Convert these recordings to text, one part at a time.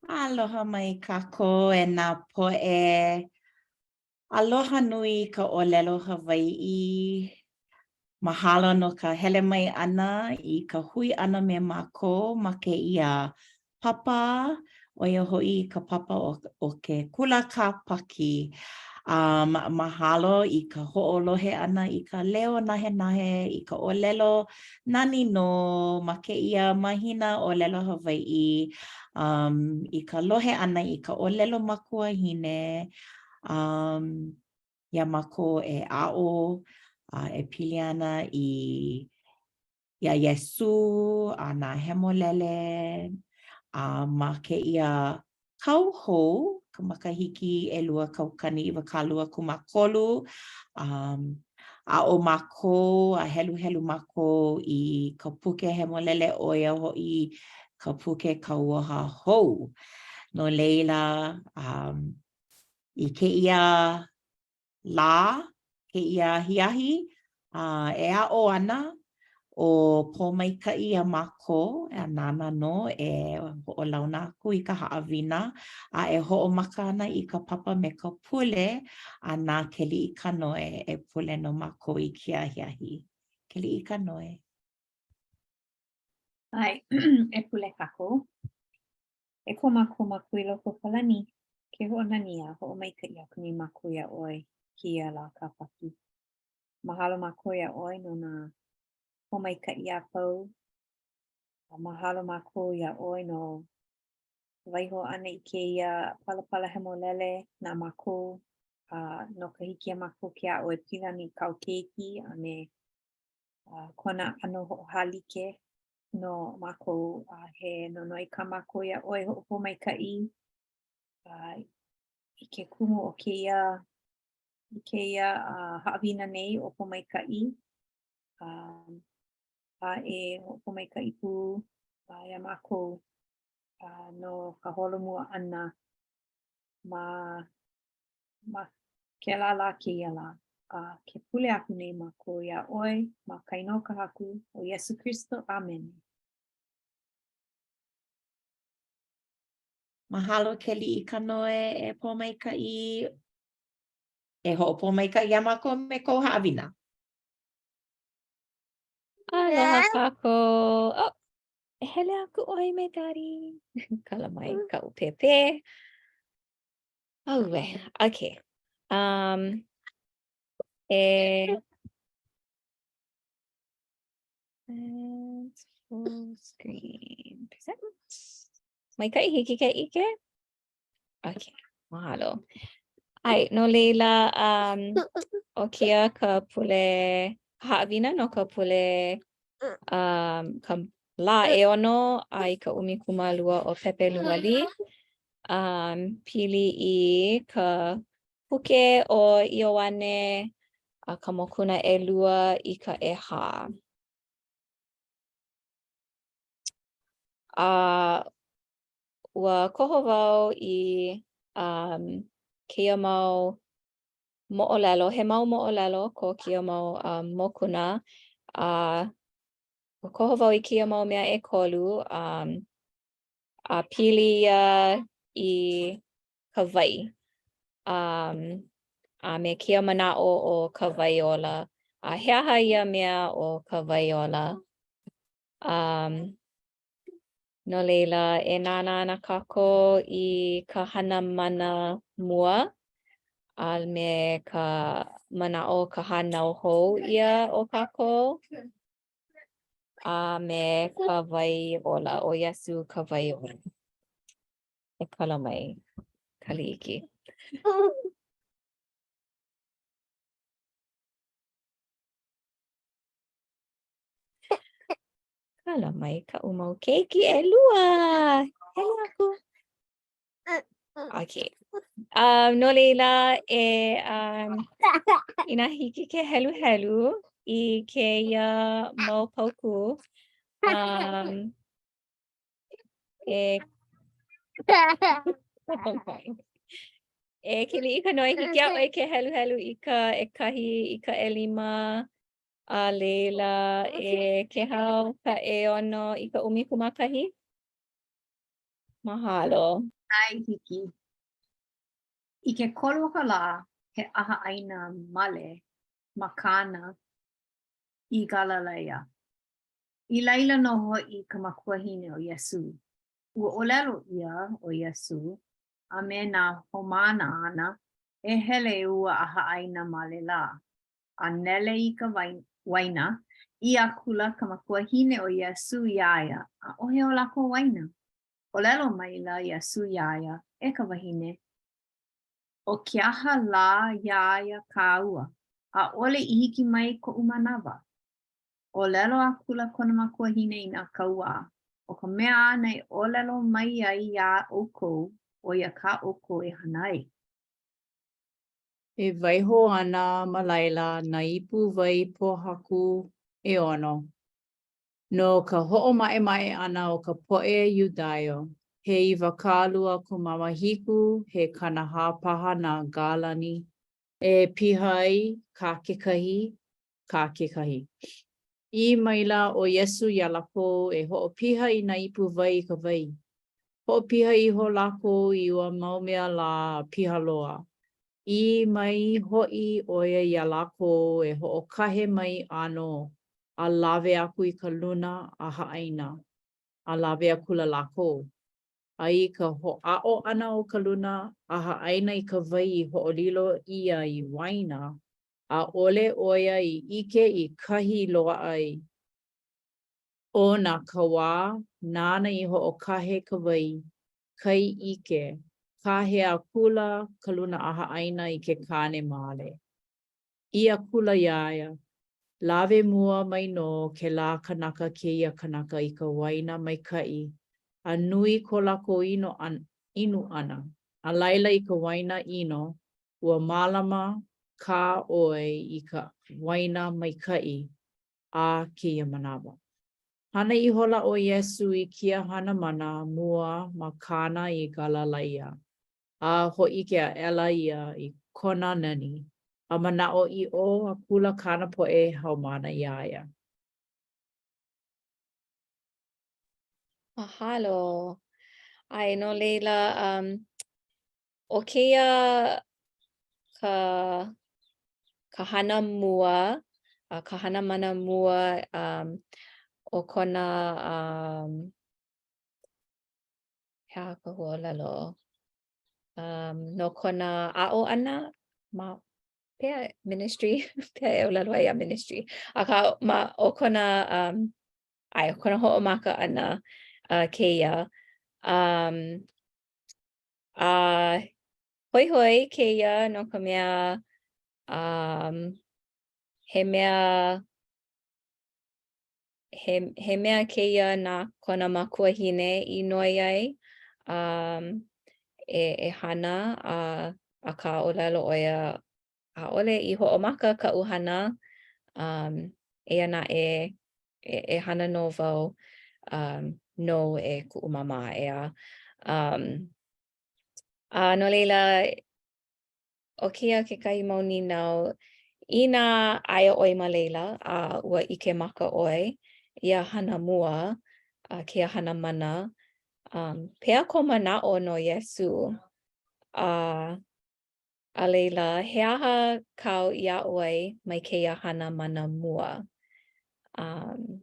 Aloha mai kākou e nā poʻe aloha nui i ka ʻōlelo Hawaiʻi. Mahalo no ka hele mai ʻana i ka hui ʻana me mākou ma kēia papa, ʻo ia hoʻi ka papa o o ke kula Kāpaki. Um, mahalo i ka hoʻolohe ʻana i ka leo nahenahe, i ka ʻōlelo nani nō ma kēia mahina ʻōlelo Hawaiʻi, um, i ka lohe ʻana i ka ʻōlelo makuahine, um, iā mākou e aʻo a e pili ana i iā Iesū a nā hemolele a ma kēia kau hou, ka makahiki 2023, um, aʻo mākou a heluhelu mākou i ka puke hemolele ʻo ia hoʻi ka puke Kauoha Hou. No laila, um, i kēia lā, kēia ahiahi, a e aʻo ana ʻo Pōmaikaʻi iā mākou, a nāna nō e hoʻolauna aku i ka haʻawina, a e hoʻomaka ana i ka papa me ka pule a na Keliʻikanoe e pule no mākou i kēia ahiahi. Keliʻikanoe. ʻAe, e pule kākou. E ko mākou Makua i loko o ka lani, ke hoʻonani a hoʻomaikaʻi aku nei mākou iā ʻoe i kēia lā Kāpaki. Mahalo mākou iā ʻoe no nā pōmaikaʻi a pau. A mahalo mākou iā ʻoe no ka waiho ʻana i kēia palapala hemolele na mākou a no ka hiki iā mākou ke aʻo e pili ana i kāu keiki a me kona ʻano hoʻohālike no mākou, a he nonoi kā mākou iā ʻoe hoʻopōmaikaʻi a i ke kumu o kēia i kēia uh, haʻawina nei ʻo Pōmaikaʻi a, a e hoʻopōmaikaʻi pū uh, iā mākou uh, no ka holomua ʻana ma ma kēlā lā kēia lā. A ke pule aku nei mākou iā ʻoe ma ka inoa o ka Haku, ʻo Iesū Kristo. ʻĀmene. Mahalo Keliʻikanoe e Pōmaikaʻi. E hoʻopōmaikaʻi iā mākou me kou haʻawina. Aloha kākou. Oh, e hele aku ʻoe me Daddy. Kala mai kaʻu pēpē. Auē, okay. Um, e... And full screen. Present. Maikaʻi, hiki ke ʻike? Okay, mahalo. ʻAe, no laila, um, ʻo kēia ka pule, ka haʻawina no ka pule, um, ka lā ʻeono a i ka 12 o Pepeluali. Um, pili i ka puke ʻo Ioane a ka mokuna ʻelua i ka ʻehā. A ua koho wau i um, kēia mau moʻolelo, he mau moʻolelo ko kēia mau um, mokuna, a ua koho wau i kēia mau mea ʻekolu, um, a pili ia i ka wai. Um, a me kēia manaʻo o ka wai ola. A he aha ia mea ʻo ka wai ola? Um, no laila, e nānā ana kākou i ka hana mana mua a me ka manaʻo ka hānau hou ʻia o kākou a me ka wai ola, ʻo Iesū ka wai ola. E kala mai, Kaliiki. Kala mai kaʻu mau keiki ʻelua. Hele aku. Okay. Um, no laila, e, um, inā hiki ke heluhelu i kēia mau paukū, um, e, e Keliʻikanoe, hiki iā ʻoe ke heluhelu i ka ʻekahi, i ka ʻelima, a laila e Kehau ka ʻeono i ka 11? Mahalo. ʻAe, hiki. I ke kolu o ka lā, he ʻahaʻaina male ma Kāna i Galilaia. I laila nō hoʻi ka makuahine o Iesū. Ua ʻōlelo ʻia ʻo Iesū a me nā haumāna āna e hele i ua ʻahaʻaina male lā, a nele i ka waina, ʻī akula ka makuahine o Iesū iā ia, ʻAʻohe o lākou waina. ʻŌlelo maila Iesū iā ia, E ka wahine, ʻo ke aha lā iā ia kāua? ʻAʻole i hiki mai koʻu manawa. ʻŌlelo akula kona makuahine i nā kauā, ʻO ka mea āna e ʻōlelo mai ai iā ʻoukou, ʻo ia kā ʻoukou e hana ai. E waiho ana ma laila nā ipu wai pōhaku ʻeono, no ka hoʻomaʻemaʻe ʻana o ka poʻe Iudaio, he 27, he 40 paha nā galani e piha ai kā kekahi, kā kekahi. ʻĪ maila ʻo Iesū iā lākou e hoʻopiha i nā ipu wai i ka wai. Hoʻopiha iho lākou i ua mau mea lā a piha loa. ʻĪ mai hoʻi ʻo ia iā lākou e hoʻokahe mai ʻānō, a lawe aku i ka luna ʻahaʻaina, a lawe akula lākou. A i ka hoʻāʻo ʻana o ka luna ʻahaʻaina i ka wai i hoʻolilo ʻia i waina, ʻaʻole ʻo ia i ʻike i kahi i loaʻa ai. ʻO nā kauā nāna i hoʻokahe ka wai, kai ʻike, kāhea akula ka luna ʻahaʻaina i ke kāne male. ʻĪ akula iā ia, Lawe mua mai nō kēlā kanaka kēia kanaka i ka waina maikaʻi, a nui ko lākou inu ʻana, a laila i ka waina ʻino, ua mālama kā ʻoe i ka waina maikaʻi a kēia manawa. Hana ihola ʻo Iesū i kēia hana mana mua ma Kāna i Galilaia, a hōʻike aʻela ia i kona nani, a manaʻoʻiʻo akula kāna poʻe haumāna iā ia. Mahalo. ʻAe, no laila, um, ʻo kēia ka ka hana mua, a ka hana mana mua um, o kona um, he aha ka huaʻōlelo? Um, no kona aʻo ʻana ma pehea ministry, pehea e ʻōlelo ai iā ministry. Akā, ma o kona um, ʻae, kona hoʻomaka ʻana uh, kēia. Um, A hoihoi kēia no ka mea, um, he mea, he, he mea kēia na kona makuahine i noi ai um, e, e hana, a, akā ʻōlelo ʻo ia, ʻaʻole i hoʻomaka kaʻu hana, um, eia naʻe, e, e hana nō wau um, nou e kuʻu māmā, ʻeā. Um, a no laila, ʻo kēia kekahi mau nīnau, inā aia ʻoe ma laila a ua ʻike maka ʻoe ia hana mua, a kēia hana mana, um, pehea kou manaʻo no Iesū? A A laila, he aha kāu i aʻo ai mai kēia hana mana mua? Um,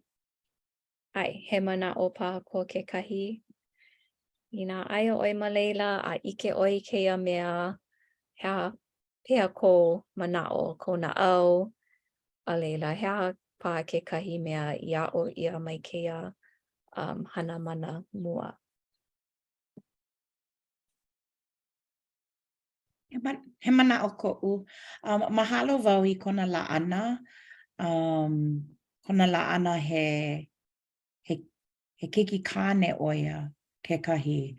ʻae, he manaʻo paha ko kekahi? Inā aia ʻoe ma laila a ʻike ʻoe i kēia mea, he aha, pehea kou manaʻo, kou naʻau, a laila, he aha paha kekahi mea i aʻo ʻia mai kēia um, hana mana mua? He manaʻo koʻu. Um, mahalo wau i kona laʻana. Um, kona laʻana he, he, he keiki kāne ʻo ia kekahi.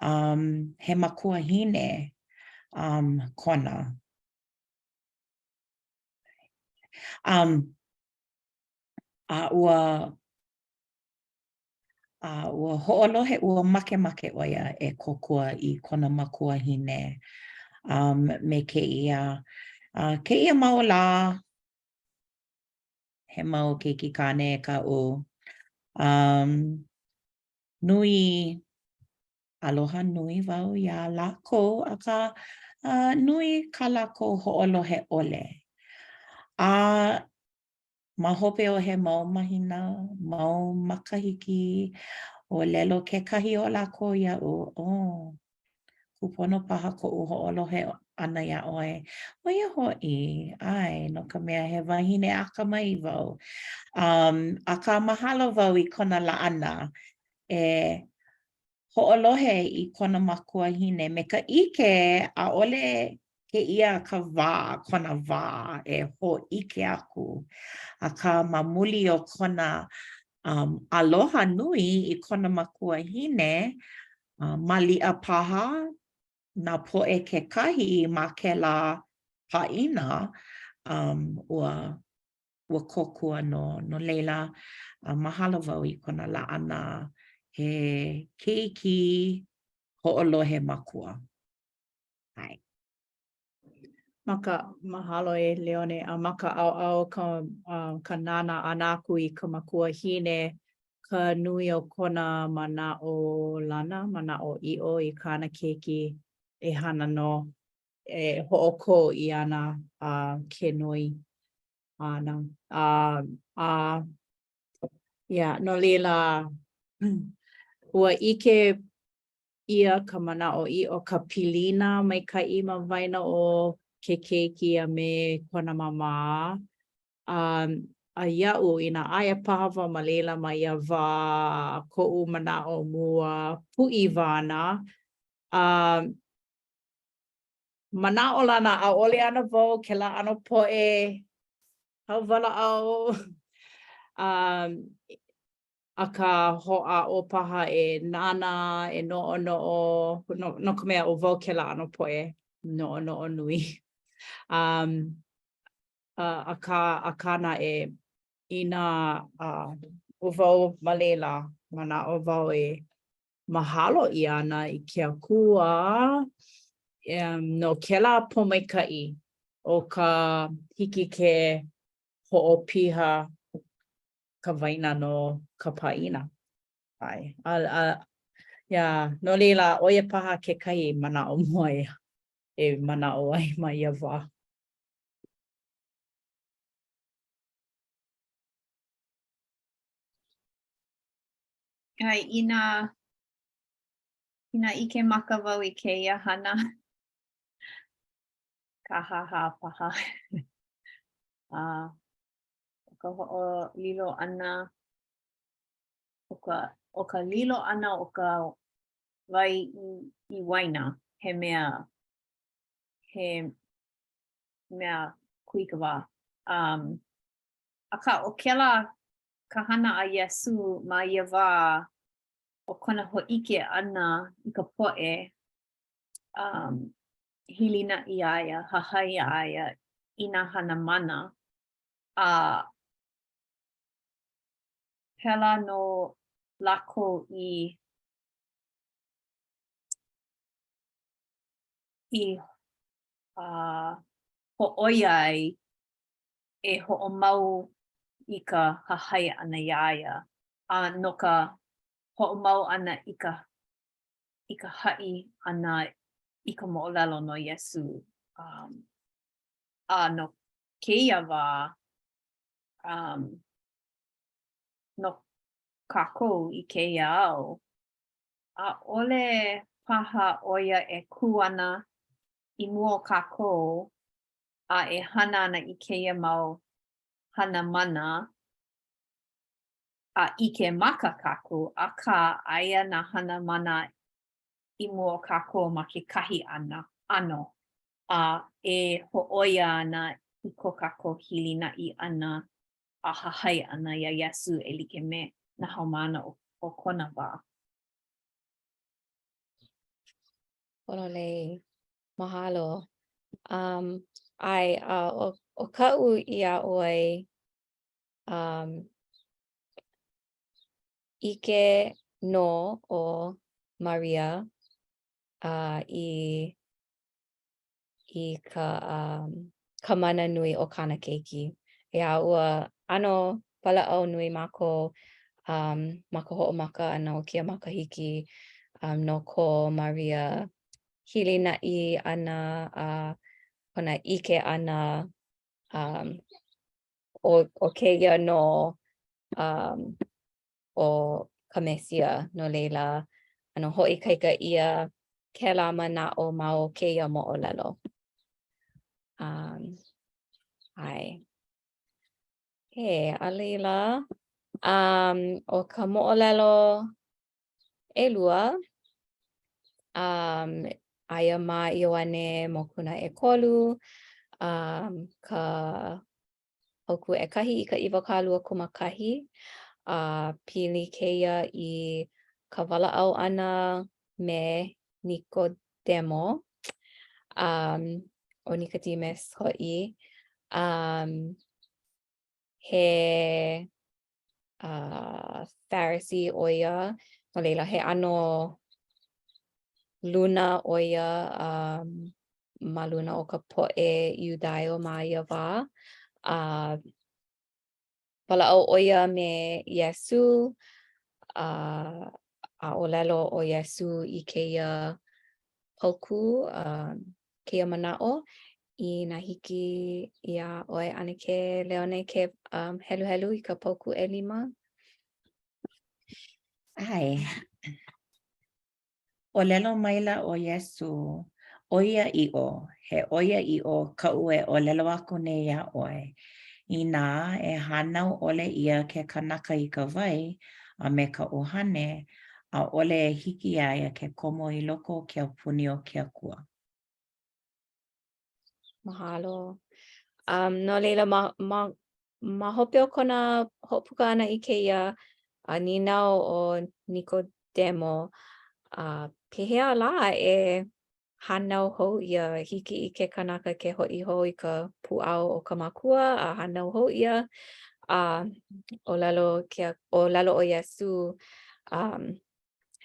Um, he makuahine um, kona. Um, a ua A ua hoʻolohe, ua makemake ʻo ia e kōkua i kona makuahine um, me kēia, uh, kēia mau lā, he mau keiki kāne kaʻu. Um, nui Aloha nui wau iā lākou, akā nui kā lākou hoʻolohe ʻole. A ma hope o he mau mahina, mau makahiki, ʻōlelo kekahi o lākou iaʻu, Oh, kūpono paha koʻu hoʻolohe ʻana iā ʻoe. ʻO ia hoʻi, ʻae, no ka mea, he wahine akamai wau. Um, akā mahalo wau i kona laʻana e hoʻolohe i kona makuahine me ka ʻike ʻaʻole kēia ka wā, kona wā e hōʻike aku. Akā ma muli o kona um, aloha nui i kona makuahine, uh, maliʻa paha nā poʻe kekahi ma kēlā pāʻina, um, ua ua kōkua nō. No laila, uh, mahalo wau i kona laʻana he keiki hoʻolohe makua. ʻAe. Ma ka, mahalo e Leone, a ma ka ʻaoʻao o ka, uh, ka nānā ʻana aku i ka makuahine, ka nui o kona manaʻolana, manaʻoʻiʻo i kāna keiki e hana nō, e hoʻokō i ana uh, ke noi āna. A, a, yeah, no laila, ua ʻike ʻia ka manaʻoʻiʻo, ka pilina maikaʻi ma waena o ke keiki a me kona māmā. A, a iaʻu, inā aia paha wau ma laila ma ia wā, koʻu manaʻo mua, pūʻiwa ana, a manaʻolana ʻaʻole ana wau kēlā ʻano poʻe hauwalaʻau. A akā hoʻāʻo paha e nānā, e noʻonoʻo, no, no ka mea, ʻo wau kēlā ʻano poʻe noʻonoʻo nui. Um, uh, akā, akā naʻe, inā uh, ʻo wau ma laila, manaʻo wau e mahalo ʻia ana i ke Akua um, no kēlā pōmaikaʻi o ka hiki ke hoʻopiha ka waina no ka pāʻina. ʻAe. A, a, yeah, no laila, ʻo ia paha kekahi manaʻo mua e, e manaʻo ai ma ia wā. ʻAe, inā, inā ʻike maka wau i kēia hana, kāhāhā paha. A ʻo ka hoʻolilo ʻana, ʻo ka, ʻo ka lilo ʻana o ka wai i, i waina, he mea, he mea kūikawā. Um, akā, ʻo kēlā ka hana a Iesū ma ia wā, ʻo kona hōʻike ʻana i ka poʻe, um, hilinaʻi iā ia, hahai iā ia i nā hana mana, a pēlā nō lākou i i uh, hōʻoia ai e hoʻomau i ka hahai ʻana iā ia, a no ka hoʻomau ʻana i ka i ka haʻi ʻana i ka moʻolelo no Iesū. Um, a no kēia wā, um, no kākou i kēia au, ʻaʻole paha ʻo ia e kū ana i mua o kākou a e hana ana i kēia mau hana mana a ʻike maka kākou, akā, aia nā hana mana i mua o kākou ma kekahi ʻana, ʻano, a e hōʻoia ana i ko kākou hilinaʻi ʻana a hahai ʻana iā Iesū e like me nā haumāna o, o kona wā. Pololei. Mahalo. Um, ʻae, a ʻo, ʻo kaʻu i aʻo ai, um, ʻike nō ʻo Maria uh, i, i ka, um, ka mana nui o kāna keiki. Yeah, ua ʻano walaʻau nui mākou um, ma ka hoʻomaka ʻana o kēia makahiki. um, no ko Maria hilinaʻi ʻana a kona ʻike ʻana um, ʻo, ʻo kēia nō um, ʻo ka Mesia, no laila, ʻano hoʻoikaika ʻia kēlā manaʻo ma o kēia moʻolelo. Um, ʻae. E, a laila, um, ʻo ka moʻolelo ʻelua, um, aia ma Ioane mokuna ʻekolu, um, ka paukū ʻekahi i ka 21, a pili kēia i ka walaʻau ʻana me Nikodemo, um, ʻo Nicodemus hoʻi, um, he uh, Pharisee ʻo ia, no laila he ʻano luna ʻo ia um, ma luna o ka poʻe Iudaio ma ia wā. A walaʻau ʻo ia me Iesū, a, a ʻōlelo ʻo Iesū i kēia paukū, uh, kēia manaʻo, inā hiki iā ʻoe ʻAnakē Leone ke um, heluhelu i ka paukū ʻelima. ʻAe. ʻŌlelo maila ʻo Iesū, ʻOiaʻiʻo, he ʻoiaʻiʻo kaʻu e ʻōlelo aku nei iā ʻoe, inā e hānau ʻole ʻia ke kanaka i ka wai a me ka ʻUhane, ʻaʻole e hiki iā ia ke komo i loko o ke aupuni o ke Akua. Mahalo. Um, no laila, ma, ma, ma hope o kona hoʻopuka ʻana i kēia a nīnau ʻo Nikodemo, uh, pehea lā e hānau hou ʻia, hiki i ke kanaka ke hoʻi hou i ka pūʻao o ka makua a hānau hou ʻia, a ʻōlelo, ke, ʻōlelo ʻo Iesū, um,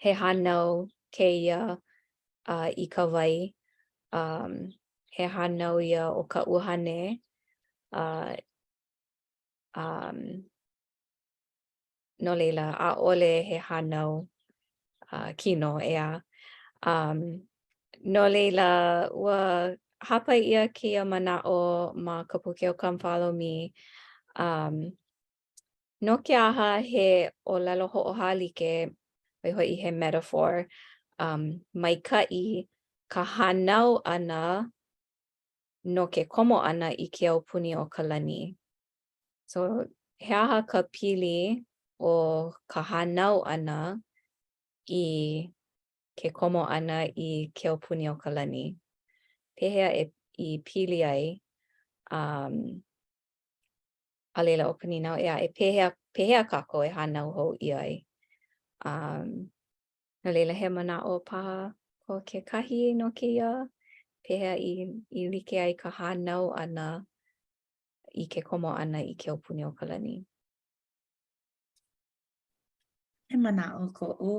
he hānau kēia uh, i ka wai, um, he hānau ia o ka ʻuhane, uh, um, no laila, ʻaʻole he hānau uh, kino, ʻeā. Um, no laila, ua hāpai ʻia kēia manaʻo ma ka puke ʻo Come Follow Me, um, No ke aha he ʻōlelo hoʻohālike, ʻo ia hoʻi he metaphor, um, maikaʻi ka hānau ʻana no ke komo ʻana i ke aupuni o ka lani. So, he aha ka pili o ka hānau ʻana i ke komo ʻana i ke aupuni o ka lani? Pehea e i pili ai? Um, A laila ʻo ka nīnau ʻē aʻe, pehea, pehea kākou e hānau hou ʻia ai? Um, no laila, he manaʻo paha ko kekahi no kēia, pehea i, i like ai ka hānau ʻana i ke komo ʻana i ke aupuni o ka lani? He manaʻo koʻu.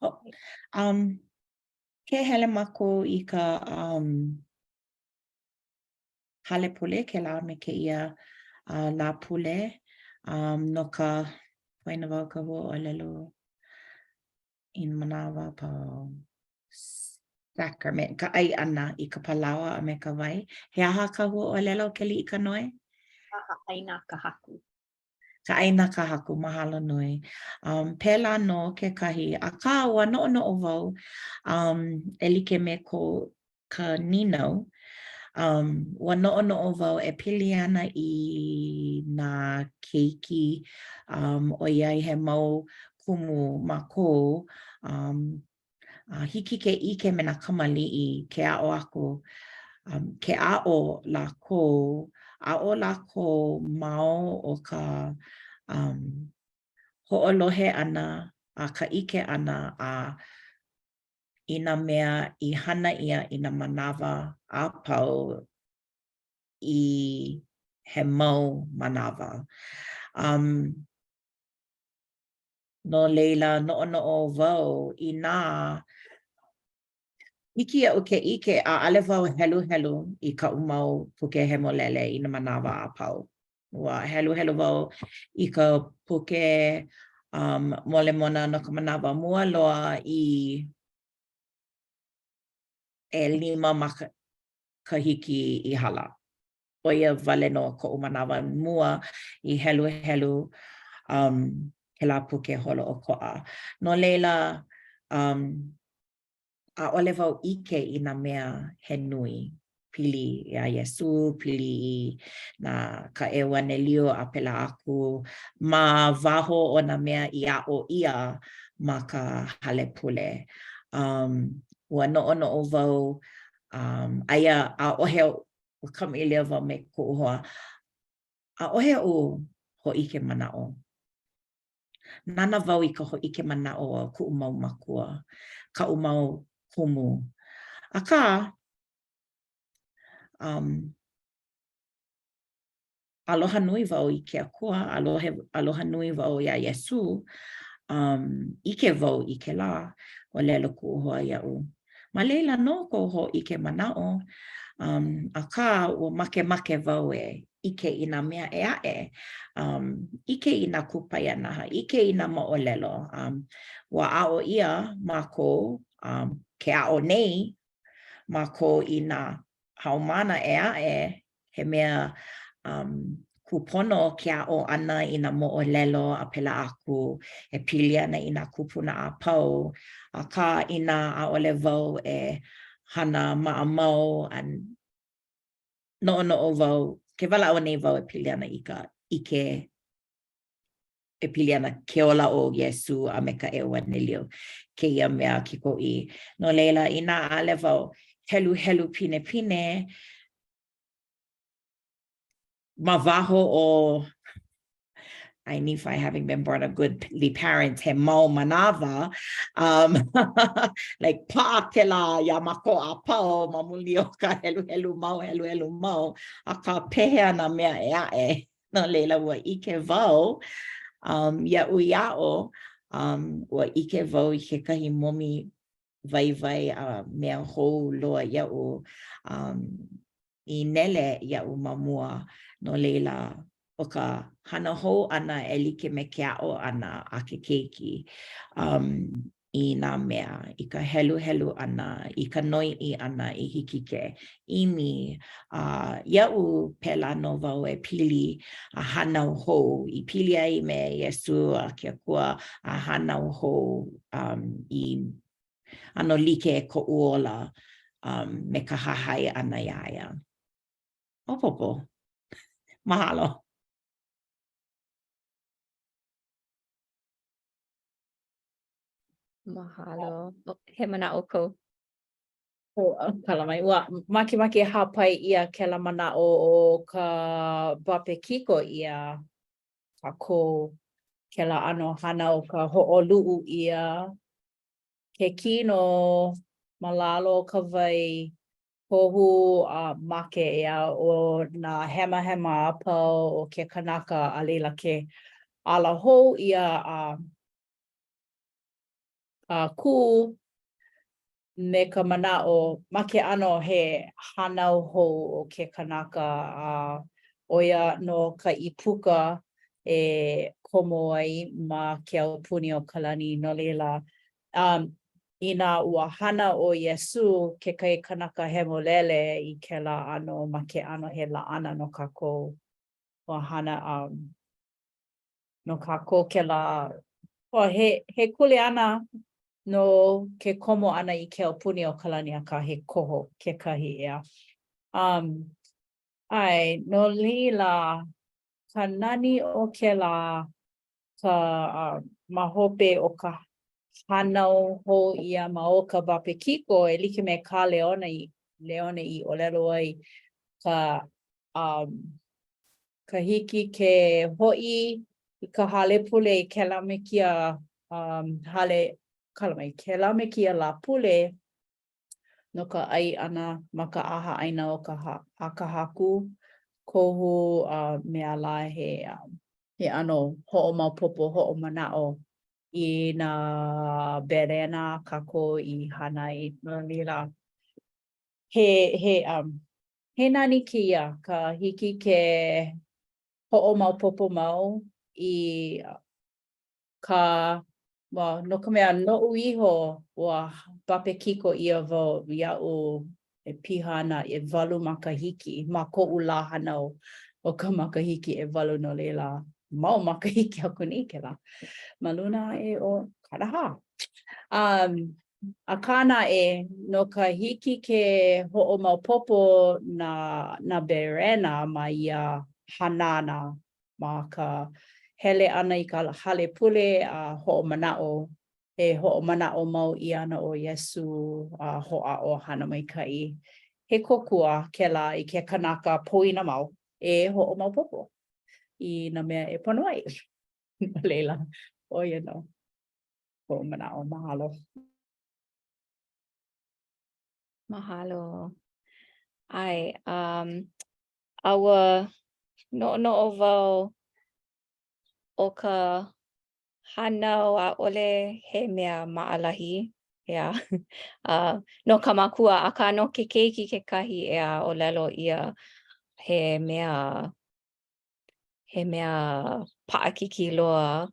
Oh, um, ke hele mākou i ka um, hale pule kēlā me kēia uh, Lāpule um, no ka poina wau ka huaʻōlelo i nā manawa a pau sacrament, ka ʻai ʻana i ka palaoa a me ka wai. He aha ka huaʻōlelo Keliʻikanoe? ʻAha ʻAina a ka Haku. Ka ʻaina a ka Haku, mahalo nui. Um, pēlā nō kekahi, akā ua noʻonoʻo wau um, e like me ko ka nīnau, um, ua noʻonoʻo wau e pili ana i nā keiki um, ʻoiai he mau kumu mākou, um, a hiki ke ʻike me nā kamaliʻi ke aʻo aku, um, ke aʻo lākou, aʻo lākou ma o ka um, hoʻolohe ʻana a ka ʻike ʻana a i nā mea i hana ʻia i nā manawa a pau i he mau manawa. Um, no laila, noʻonoʻo wau inā hiki iaʻu ke ʻike, ʻaʻole wau heluhelu i kaʻu mau puke hemolele i nā manawa a pau. Ua heluhelu wau i ka puke. Um, Molemona no ka manawa mua loa i ʻelima makahiki i hala. ʻO ia wale nō koʻu manawa mua i heluhelu um kēlā puke holoʻokoʻa. No laila, um, ʻaʻole wau ʻike i nā mea he nui pili iā Iesū, pili i nā ka ʻeuanelio a pēlā aku ma waho o nā mea i aʻo ʻia ma ka hale pule. Um, ua noʻonoʻo wau, um, aia ʻaʻohe ua kamaʻilio wau me koʻu hoa, ʻaʻohe oʻu hōʻike manaʻo. Nānā wau i ka hōʻike manaʻo a kuʻu mau mākua, kaʻu mau kumu. Akā, um, aloha nui wau i ke Akua, alohe, aloha nui wau iā Iesū, um, ʻike wau i kēlā, ʻōlelo kuʻu hoa iaʻu. Ma laila nō kou hōʻike manaʻo, um, akā, ua makemake wau e ʻike i nā mea ʻē aʻe, um, ʻike i nā kupaianaha, ʻike i nā moʻolelo. Um, ua aʻo ʻia mākou, um, ke aʻo nei mākou i nā haumāna ʻē aʻe, he mea um, kūpono ke aʻo ʻana i nā moʻolelo a pēlā aku e pili ana i nā kūpuna a pau. Akā, inā ʻaʻole wau e hana maʻamau a noʻonoʻo wau, ke walaʻau nei wau e pili ana i ka ʻike e pili ana ke ola o Iesū a me ka ʻeuanelio, kēia mea kikoʻī. No laila, inā ʻaʻole wau heluhelu pinepine, ma waho o I Nephi having been born of goodly parents, he mau manawa, um, like paʻa kēlā iā mākou a pau ma muli o ka heluhelu mau, heluhelu mau, akā pehea nā mea ʻē aʻe? No laila, ua ʻike wau, um, iaʻu i aʻo, um, ua ʻike wau i kekahi momi waiwai a mea hou loa iaʻu um, i nele iaʻu ma mua. No laila, ʻo ka hana hou ʻana e like me ke aʻo ʻana a ke keiki um, i nā mea, i ka heluhelu ʻana, i ka noiʻi ʻana i hiki ke ʻimi, a iaʻu pēlā nō wau e pili a hānau hou, i pili ai me Iesū a ke Akua a hānau hou um, i ʻano like koʻu ola um, me ka hahai ʻana iā ia. Maopopo. Mahalo. Mahalo. He manaʻo kou. Kala mai, ua makemake e hāpai ʻia kēlā manaʻo o ka bapekiko ʻia kākou kēlā ʻano hana o ka hoʻoluʻu ʻia ke kino ma lalo o ka wai kohu a make ʻeā o nā hemahema a pau o ke kanaka a laila ke ala hou ʻia a a kū me ka manaʻo ma ke ʻano he hānau hou o ke kanaka a ʻo ia nō ka ʻīpuka e komo ai ma ke aupuni o ka lani. No laila, um, inā ua hana ʻo Iesū kekahi kanaka hemolele i kēlā ʻano ma ke ʻano he laʻana no kākou, ua hana um, no kākou kēlā, ua he, he kuleana no ke komo ʻana i ke aupuni o ka lani, akā he koho kekahi, ʻeā. Um, ʻae, no laila, ka nani o kēlā ka uh, ma hope o ka hānau hou ʻia ma o ka bapekiko e like me kā Leona i, Leone i ʻōlelo ai ka um, ka hiki ke hoʻi i ka hale pule i kēlā me kēia um, hale, kala mai, kēlā me kēia Lāpule no ka ʻai ʻana ma ka ʻaha ʻaina o ka ha a ka Haku, kohu a mea lā he he ʻano hoʻomaopopo, hoʻomanaʻo i nā berena a kākou i hana ai. No laila, he he um he nani kēia ka hiki ke hoʻomaopopo mau i. ka, well, no ka mea, noʻu iho, ua bapekiko ʻia wau iaʻu e piha ana ʻewalu makahiki ma koʻu lā hānau o ka makahiki ʻewalu no laila, mau makahiki aku nei kēlā ma luna aʻe o 40. Um, akā naʻe, no ka hiki ke hoʻomaopopo nā, nā berena ma ia hanana ma ka hele ʻana i ka hale pule a hoʻomanaʻo, e hoʻomanaʻo mau ʻia ana ʻo Iesū a hoʻāʻo hana maikaʻi. He kōkua kēlā i ke kanaka poina mau e hoʻomaopopo i nā mea e pono ai. No laila, ʻo ia nō koʻu manaʻo. Mahalo. Mahalo. ʻAe, um, a ua noʻonoʻo wau ʻo ka hānau ʻaʻole he mea maʻalahi, ʻeā, uh, no ka makua, akā no ke keiki kekahi, ʻeā, ʻōlelo ʻia he mea he mea paʻakikī loa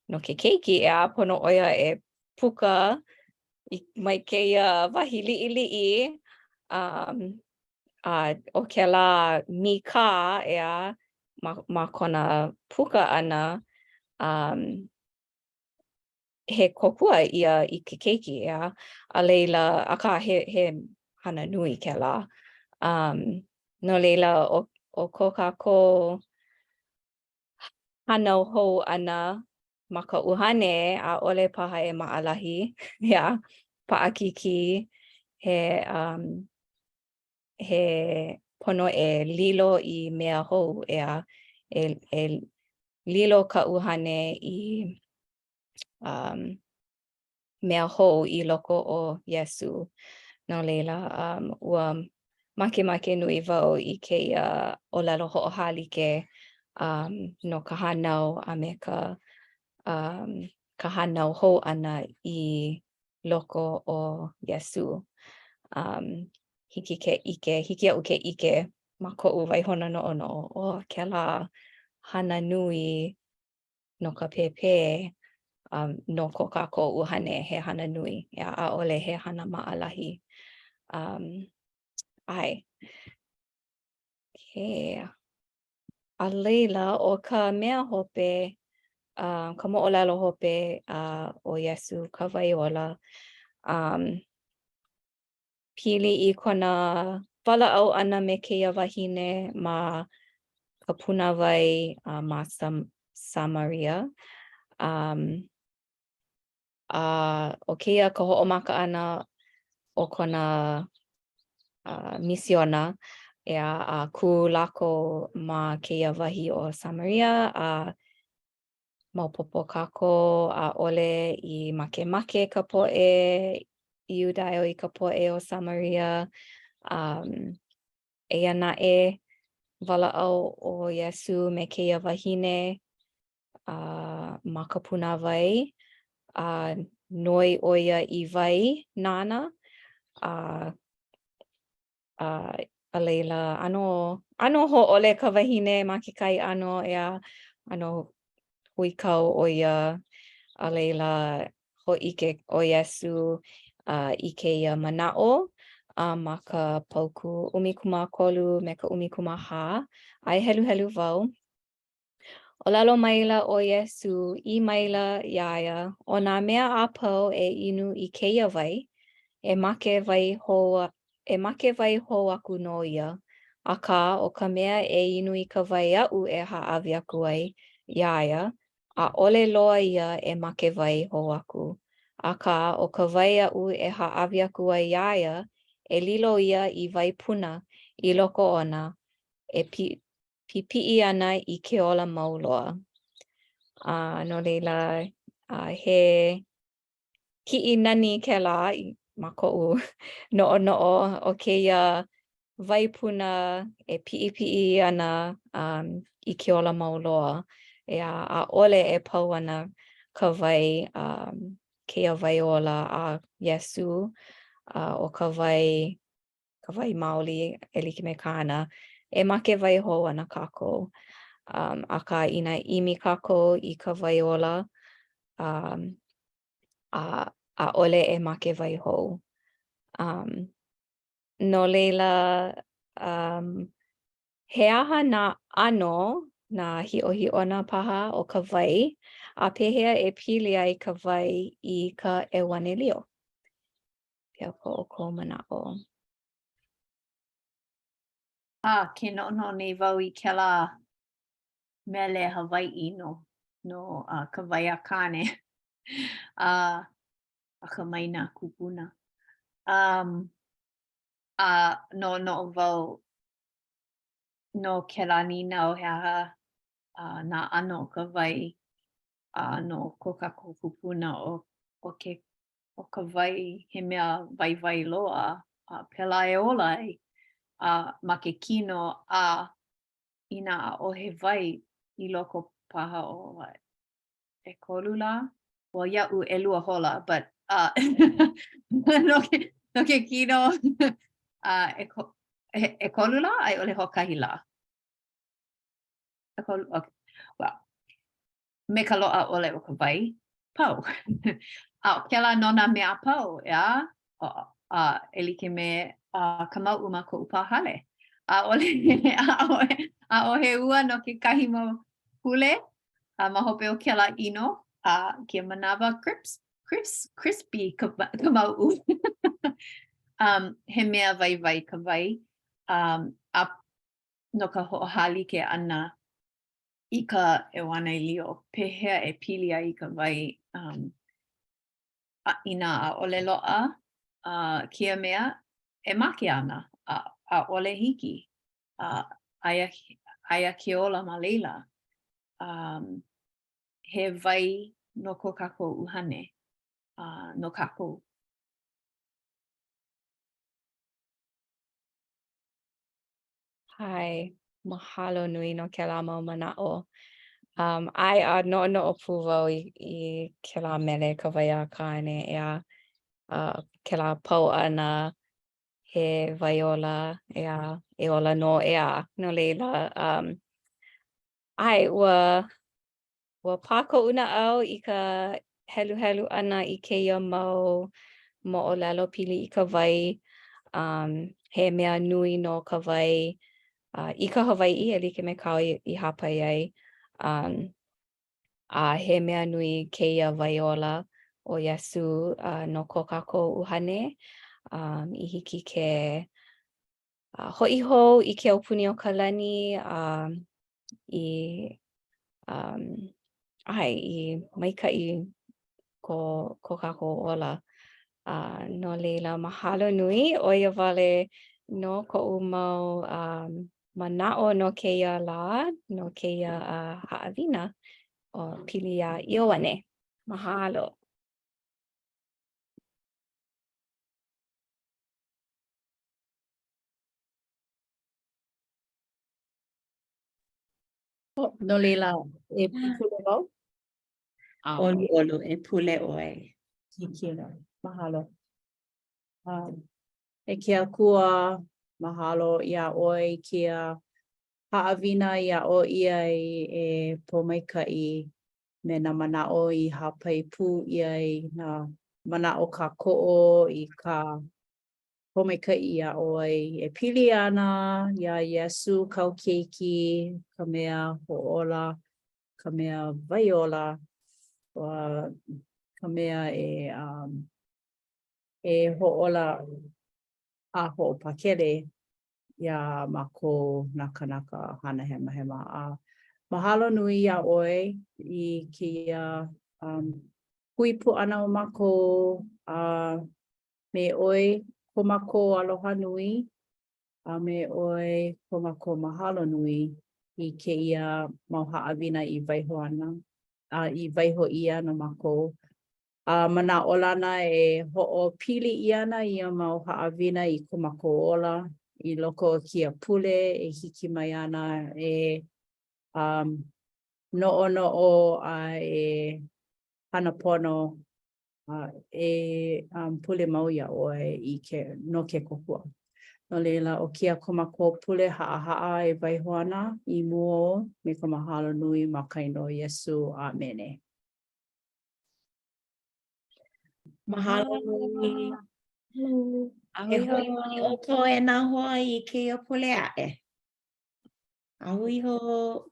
no ke keiki, ʻeā, pono ʻo ia e puka i, mai kēia wahi liʻiliʻi, um, a ʻo kēlā mīkā, ʻeā, ma, ma kona puka ʻana, um, he kōkua ia i ke keiki, ʻeā, a laila, akā he, he hana nui kēlā. Um, no laila, ʻo, ʻo ko kākou hānau hou ʻana ma ka ʻuhane, ʻaʻole paha e maʻalahi, ʻeā, paʻakikī, he, um, he pono e lilo i mea hou, ʻeā, e, e lilo ka ʻuhane i um, mea hou i loko o Iesū. No laila, um, ua makemake nui wau i kēia ʻōlelo hoʻohālike um, no ka hānau a me ka, um, ka hānau hou ʻana i loko o Iesū. Um, hiki ke ʻike, hiki iaʻu ke ʻike ma koʻu waihona noʻonoʻo, oh, kēlā hana nui no ka pēpē, um, no ko kākou ʻuhane, he hana nui, ʻeā, ʻaʻole he hana maʻalahi. Um, ʻae. Okay. A laila, ʻo ka mea hope, uh, ka moʻolelo hope uh, o Iesū ka wai ola, um, pili i kona walaʻau ʻana me kēia wahine ma ka pūnāwai uh, ma Sam Samaria. Um, a ʻo kēia ka hoʻomaka ʻana o kona uh, misiona, ʻeā, a kū lākou ma kēia wahi o Samaria, a maopopo kākou ʻaʻole i makemake ka poʻe Iudaio i ka poʻe o Samaria. Um, eia naʻe, walaʻau ʻo Iesū me kēia wahine uh, ma ka pūnāwai, a noi ʻo ia i wai nāna, a A, a laila, ʻano, ʻano hōʻole ka wahine ma kekahi ʻano, ʻeā, ʻano huikau ʻo ia, a laila, hōʻike ʻo Iesū uh, i kēia manaʻo uh, ma ka paukū 13 me ka 14, a e heluhelu wau. ʻŌlelo maila ʻo Iesū, ʻī maila iā ia, ʻO nā mea a pau e inu i kēia wai, e make wai hou e make wai hou aku nō ia, akā, ʻo ka mea e inu i ka wai aʻu e hāʻawi aku ai iā ia, ʻaʻole loa ia e make wai hou aku, akā, ʻo ka wai aʻu e hāʻawi aku ai iā ia, e lilo ia i wai puna i loko ona, e pipiʻi ana i ke ola mau loa. A no laila, a he kiʻi nani kēlā ma koʻu noʻonoʻo o kēia wai puna e piʻipiʻi ana um, i ke ola mau loa. ʻEā, ʻaʻole e pau ana ka wai, um, kēia wai ola a Iesū, uh, ʻo ka wai ka wai maoli e like me kāna, e make wai hou ana kākou. Um, akā, inā ʻimi kākou i ka wai ola, Um, a ʻaʻole e make wai hou. Um, no laila, um, he aha nā ʻano, nā hiʻohiʻona paha o ka wai, a pehea e pili ai ka wai i ka ʻeuanelio? Pehea ko ʻoukou manaʻo? A, ke noʻonoʻo nei wau i kēlā mele Hawaiʻi no no uh, ka wai a Kāne a akamai nā kūpuna. Um, a noʻonoʻo wau no kēlā nīnau he aha uh, nā ʻano o ka wai a no ko kākou kūpuna o, o ke o ka wai he mea waiwai loa a pēlā e ola ai a ma ke kino a inā ʻaʻohe wai i loko paha o what, ʻekolu lā? Well, iaʻu ʻelua hola, but uh, no, ke, no ke kino uh, ʻeko, ʻekolu lā a i ʻole hoʻokahi lā? ʻEkolu, okay. Well, me ka loaʻa ʻole o ka wai, pau. a ʻo kēlā no nā mea a pau, ʻeā? A, e like me uh, ka mauʻu ma koʻu pā hale. ʻAʻole, ʻaʻohe, ʻaʻohe ua no kekahi mau pule, a ma hope o kēlā ʻino, a kēia manawa, crisp, crisp, crispy ka, ka mauʻu. um, he mea waiwai ka wai, um, a no ka hoʻohālike ʻana i ka ʻeuanelio, pehea e pili ai ka wai um, a, inā ʻaʻole loaʻa uh, kēia mea, e make ana, a, ʻaʻole hiki. Uh, aia, aia ke ola ma laila. Um, he wai no ko kākou ʻuhane, uh, no kākou. ʻAe, mahalo nui no kēlā mau manaʻo. Um, ʻae, a noʻonoʻo pū wau i, i kēlā mele ka wai a Kāne, ʻeā, uh, kēlā pau ʻana he wai ola, ʻeā, e ola nō, ʻeā, no laila, um, ʻae, ua, Ua pā koʻu naʻau i ka heluhelu ʻana i kēia mau moʻolelo pili i ka wai. Um, he mea nui nō ka wai uh, i ka Hawaiʻi, e like me kāu i, i hāpai ai. Um, a he mea nui kēia wai ola ʻo Iesū uh, no ko kākou ʻuhane um, i hiki ke uh, hoʻi hou i ke aupuni o ka lani a uh, i um, ʻae, i maikaʻi ko, ko kākou ola. Uh, no laila, mahalo nui, ʻo ia wale nō koʻu mau um, manaʻo no kēia lā, no kēia uh, haʻawina o pili iā Ioane. Mahalo. Oh, no laila, e pule wau? ʻOluʻolu, e pule ʻoe. Hiki nō. Mahalo. Um, e ke Akua, mahalo iā ʻoe i kēia haʻawina i aʻo ʻia ai e pōmaikaʻi me nā manaʻo i hāpai pū ʻia ai nā manaʻo kākoʻo i ka pōmaikaʻi i aʻo ai e pili ana iā Iesū kāu keiki, ka mea hoʻōla, ka mea wai ola, ka mea e um, e hoʻōla a hoʻopakele iā mākou nā kānaka hana hemahema. A mahalo nui iā ʻoe i kēia um, hui pū ʻana o mākou a Me ʻoe ko mākou aloha nui, a me ʻoe ko mākou mahalo nui i kēia mau haʻawina i waiho ana, a i waiho ʻia no mākou. A manaʻolana e hoʻopili ʻia ana ia mau haʻawina i ko mākou ola i loko o kēia pule e hiki mai ana e um, noʻonoʻo a e hana pono a e um, pule mau iā ʻoe i ke, no ke kōkua. No laila, ʻo kēia ko mākou pule haʻahaʻa e waiho ana i mua ou me ka mahalo nui ma ka inoa o Iesū. ʻĀmene. Mahalo nui. E hui mai ʻoukou e nā hoa i kēia pule aʻe. A hui hou.